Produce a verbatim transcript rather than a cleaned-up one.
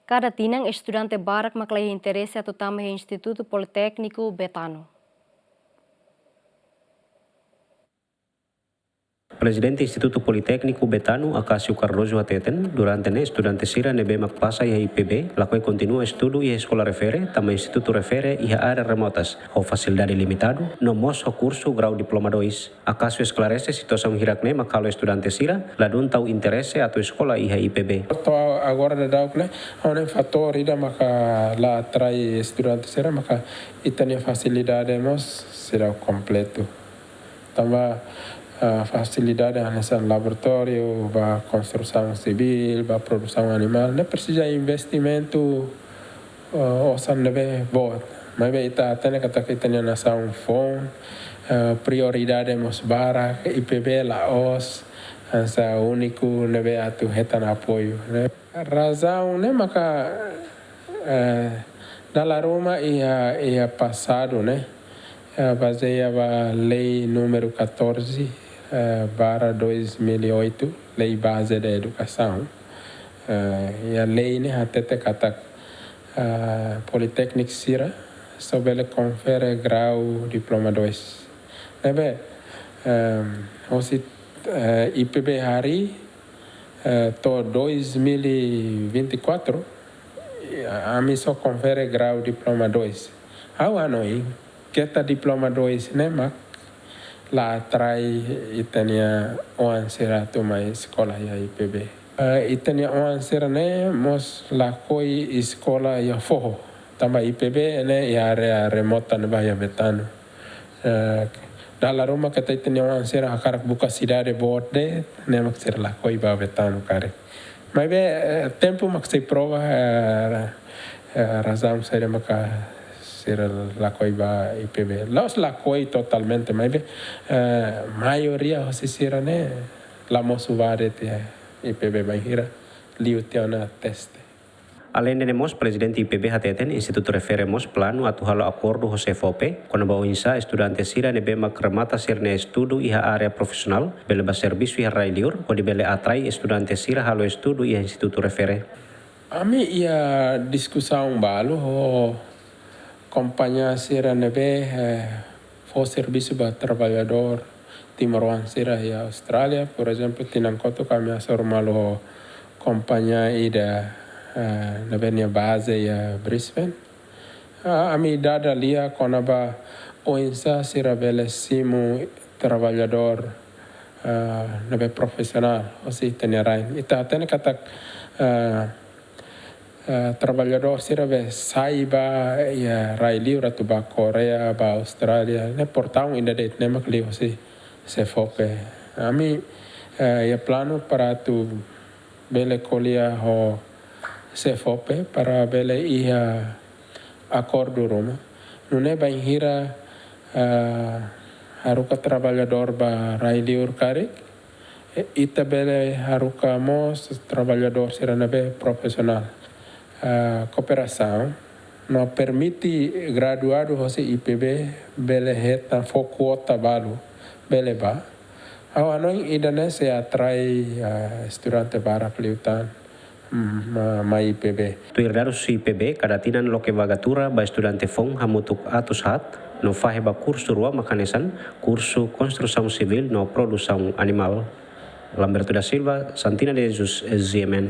Kada tinan estudante barak mak la iha interese atu tama iha Institutu Politékniku Betano. Prezidente Institutu Politékniku Betano, Acácio Cardoso hateten, durante ne'e estudante sira ne'ebé mak pasa iha I P B, lakohi kontinua estudu iha eskola refere, tanba institutu refere iha área remotas, ho fasilidade limitadu, no mós ho kursu grau diploma dois. Acácio esklarese situasaun hirak ne'e mak halo estudante sira ladún tau interese atu eskola iha I P B. To'o agora daudaun ne'e, ha'u hanoin fatór ida maka la atrai estudante sira maka ita-nia fasilidade mós seidauk kompletu. Tanba, ah, fasilidade hanesan laboratóriu, ba konstrusaun sivíl, ba produsaun animál, ne'e presiza investimentu, ah, osan ne'ebé boot. Maibé ita hatene katak ita-nia nasaun foun, ah, prioridade mós barak, I P B la'ós hanesan úniku ne'ebé atu hetan apoiu, ne'e. Razaun ne'e maka, eh, dala ruma iha, iha pasadu ne'e, eh, bazeia ba lei númeru catorze, eh, barra dois mil e oito, Lei Baze da Edukasaun. Eh, iha lei ne'e hatete katak, eh, politékniku sira só bele konfere grau diploma dois. Ne'ebé, eh, hosi, eh, I P B harii, eh, to'o dois mil e vinte e quatro, eh, ami só konfere grau diploma dois. Ha'u hanoin, keta diploma dois ne'e mak la atrai ita-nia oan sira atu mai eskola iha I P B. Eh, ita-nia oan sira ne'e mós lakohi eskola iha foho. Tanba I P B ne'e iha área remota ne'ebá iha Betano. Eh, dala ruma katak ita-nia oan sira hakarak buka sidade boot de'it, ne'e mak sira lakohi ba Betano karik. Maibé, eh, tempu mak sei prova, eh, eh, razaun saida maka sira lakohi ba I P B. La'ós lakohi totalmente, maibé, eh, maioria hosi sira ne'e la mosu ba de'it iha I P B bainhira liu tiha ona teste. Aleinde ne'e mós, prezidente I P B hateten, institutu refere mós planu atu halo akordu ho SEFOPE, kona-ba oinsá estudante sira ne'ebé mak remata sira-nia estudu iha área profisionál, bele ba servisu iha rai-liur, hodi bele atrai estudante sira halo estudu iha institutu refere. Ami iha diskusaun balu ho kompañia sira ne'ebé, eh, fó servisu ba traballadór timoroan sira iha Austrália, por ezemplu, tinan kotuk ami hasoru malu ho kompañia ida, eh, ne'ebé nia baze iha Brisbane. Ah, ami dada lia kona-ba oinsá sira bele simu traballadór, eh, ne'ebé profisionál, hosi ita-nia rain. Ita hatene katak, eh, eh, traballadór sira be sai ba iha rai-liur atu ba Koreia, ba Austrália, ne'e portaun ida de'it ne'e mak liu hosi SEFOPE. Ami, eh, iha planu para atu bele ko'alia ho SEFOPE para bele iha akordu ruma. Nune'e bainhira, eh, haruka traballadór ba rai-liur karik, eh, ita bele haruka mós traballadór sira ne'ebé profisionál, ah, kooperasaun, no permite graduadu hosi I P B bele hetan fó kuota balu, bele ba. Ha'u hanoin ida-ne'e sei atrai, ah, estudante barak liután, mm, mai, mai I P B. Tuir dadus I P B, kada tinan loke vaga tura ba estudante foun hamutuk atus haat, no fahe ba kursu rua mak hanesan kursu konstrusaun sivíl no produsaun animál. Lamberto da Silva, Santina de Jesus, Z M N.